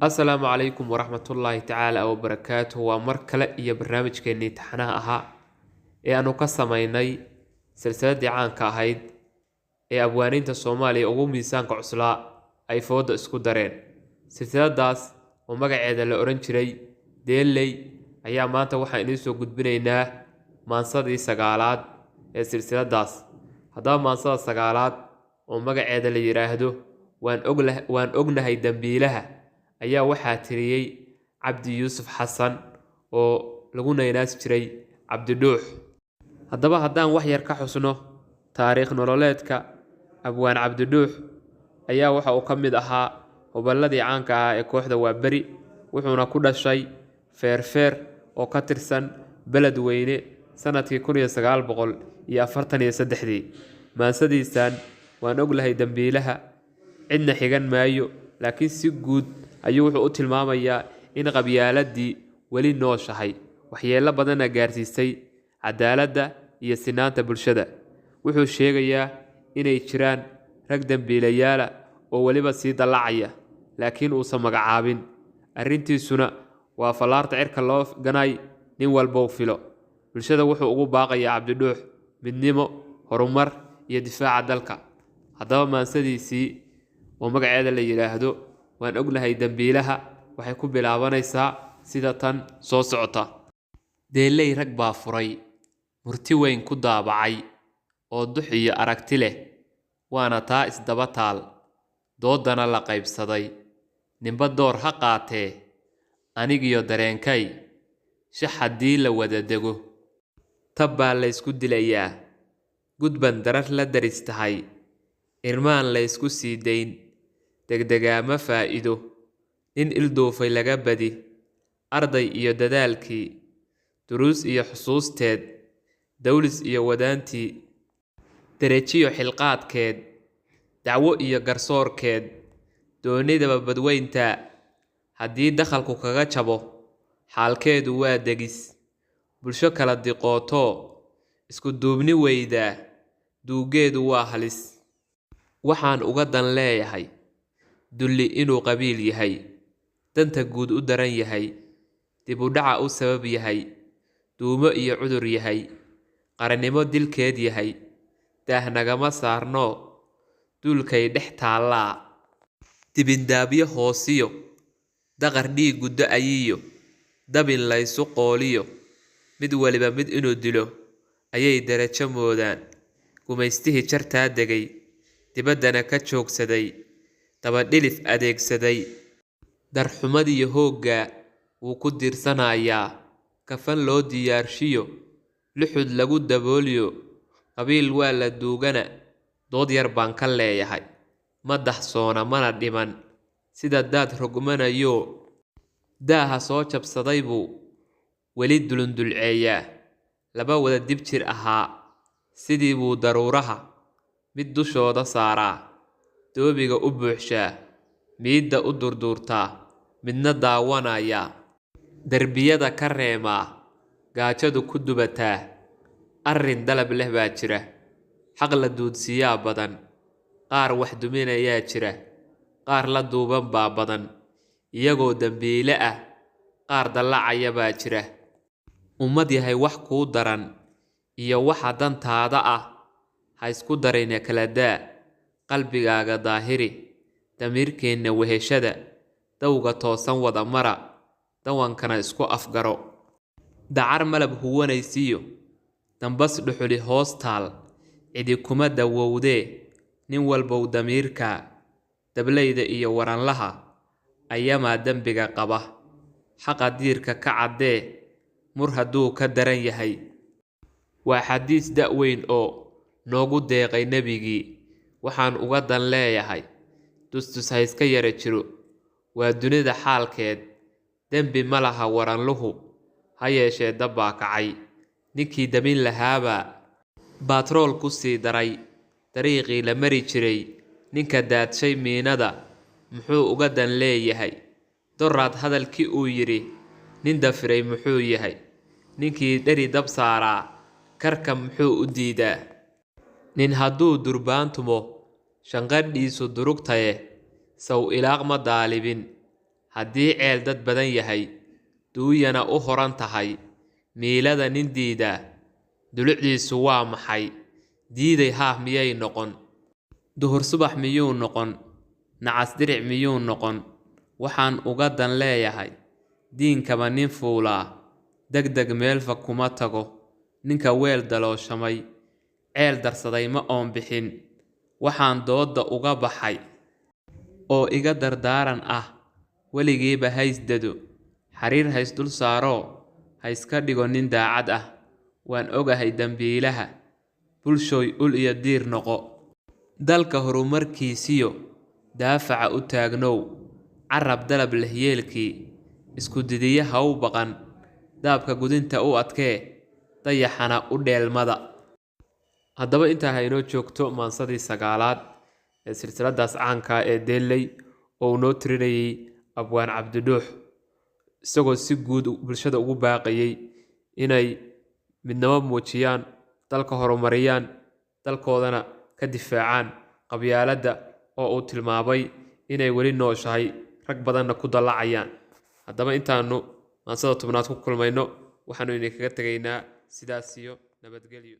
Asalaamu calaykum waraxmatullaahi tacaala wabarakaatuh. Waa mar kale iyo barnaamijkeennii taxanaha ahaa ee aanu ka samaynay silsiladii caanka ahayd ee abwaaniinta Soomaaliya ugu miisaanka cuslaa ay fooda isku dareen. Silsiladaas oo magaceeda la odhan jiray Deeley ayaa maanta waxaan idiin soo gudbinaynaa maansadii sagaalaad ee silsiladaas. Haddaba maansada sagaalaad oo magaceeda la yidhaahdo Waan Ognahay Dambiilaha ayaa waxaa tiriyey Cabdi Yuusuf Xasan oo lagu naynaasi jiray Cabdi Dhuux. Haddaba haddaan wax yar ka xusno taariikh nololeedka Abwaan Cabdi Dhuux, ayaa waxa uu ka mid ahaa hobolladii caanka ahaa ee kooxda Waaberi, wuxuuna ku dhashay Feerfeer oo ka tirsan Beledweyne sanadkii 1943-dii. Maansadiisan Waan Ognahay Dambiilaha cidna xigan maayo, laakiin si guud ayuu wuxuu u tilmaamayaa in qabyaaladii weli nooshahay, waxyeello badanna gaarsiisay cadaaladda iyo sinaanta bulshada. Wuxuu sheegayaa inay jiraan rag dambiilayaala oo weliba sii dallacaya, laakiin uusan magacaabin. Arrintiisuna waa fallaarta cirka loo ganay, nin walbow filo. Bulshada wuxuu ugu baaqayaa Cabdi Dhuux midnimo, horumar iyo difaaca dalka. Haddaba maansadiisii oo magaceeda la yidhaahdo Waan Ognahay Dambiilaha waxay ku bilaabanaysaa sida tan soo socota. Deeley rag baa furay, murti weyn ku daabacay, oo dux iyo aragti leh, waana taa isdaba taal, doodana la qaybsaday. Ninba door ha qaatee, anigiyo dareenkay, shax haddii la wada dego, tab baa laysku dilayaa, gudban darar la daris tahay, irmaan laysku sii dayn, degdegaa ma faa'iido, nin ilduufay laga badi, arday iyo dadaalkii, duruus iyo xusuusteed, dawlis iyo wadaantii, derejiyo xilqaadkeed, dacwo iyo garsoorkeed, doonidaba badweynta, haddii dakhalku kaga jabo, xaalkeedu waa degis, bulsho kala diqootoo, isku duubni weydaa, duugeedu waa halis. Waxaan uga dan leeyahay dulli inuu qabiil yahay, danta guud u daran yahay, dib u dhaca u sabab yahay, duumo iyo cudur yahay, qarannimo dilkeed yahay, daah nagama saarnoo, duulkay dhex taallaa. Dibindaabyo hoosiyo, daqar dhiiggu da'ayiyo, dabin laysu qooliyo, mid waliba mid inuu dilo ayay derajo moodaan. Gumaystihii jartaa degay, dibaddana ka joogsaday, dabadhilif adeegsaday, darxumadiyo hooggaa wuu ku diirsanayaa, kafan loo diyaarshiyo, luxud lagu dabooliyo, qabiil waa la duugana, dood yar baan ka leeyahay, ma dahsoona mana dhiman, sida daad rogmanayoo daaha soo jabsaday buu weli dulundulceeyaa. Laba wada dib jir ahaa, sidii buu daruuraha mid dushooda saaraa, doobiga u buuxshaa, miidda u durduurtaa, midna daawanayaa, derbiyada ka reemaa, gaajadu ku dubataa. Arrin dalab leh baa jira, xaq la duudsiyaa badan, qaar wax duminayaa jira, qaar la duuban baa badan, iyagoo dambiile ah, qaar dallacaya baa jira. Ummad yahay wax kuu daran iyo waxa dantaada ah ha isku darine kala daa, qalbigaaga daahiri, damiirkeenna weheshada, dawga toosan wada mara, dawankana isku afgaro. Dacar malab huwanaysiyo, dambas dhuxuli hoos taal, cidi kuma dawowdee, nin walbow damiirka, dablayda iyo waranlaha, ayamaa dembiga qaba, xaqa diirka ka caddee, mur hadduu ka daran yahay. Waa xadiis da' weyn oo noogu deeqay nebigii. Waxaan uga dan leeyahay dusdus ha iska yara jiro, waa dunida xaalkeed, dembi ma laha waranluhu, ha yeeshee dab baa kacay, ninkii damin lahaabaa baatrool ku sii daray, dariiqii la mari jiray, ninka daadshay miinada muxuu uga dan leeyahay? Doraad hadalkii uu yidhi nin dafiray muxuu yahay? Ninkii dheri dab saaraa karka muxuu u diidaa? Nin hadduu durbaan tumo, shanqadhiisu durugtaye, saw ilaaq ma daalibin. Haddii ceel dad badan yahay, duuyana u horan tahay, miilada nin diidaa, dulucdiisu waa maxay? Diiday haah miyay noqon? Duhur subax miyuu noqon? Nacas diric miyuu noqon? Waxaan uga dan leeyahay, diinkaba nin fuulaa, degdeg meel fog kuma tago. Ninka weel dalooshamay, ceel darsaday ma oon bixin. Waxaan doodda uga baxay oo iga dardaaran ah, weligiiba hays dado, xariir hays dul saaroo, hayska dhigo nin daacad ah. Waan ogahay dambiilaha, bulshooy ul iyo diir noqo. Dalka horumarkiisiyo daafaca u taagnow, carab dalab leh yeelkii, isku didiye ha u baqan, daabka gudinta u adkee, dayaxana u dheelmada. Haddaba intaa ha inoo joogto maansadii sagaalaad ee silsiladaas caanka ah ee Deeley oo uu noo tirinayay Abwaan Cabdidhuux, isagoo si guud bulshada ugu baaqayay inay midnimo muujiyaan, dalka horumariyaan, dalkoodana ka difaacaan qabyaaladda oo uu tilmaamay inay weli nooshahay, rag badanna ku dallacayaan. Haddaba intaanu maansada 10aad ku kulmayno, waxaanu idinkaga tegaynaa sidaas iyo nabadgelyo.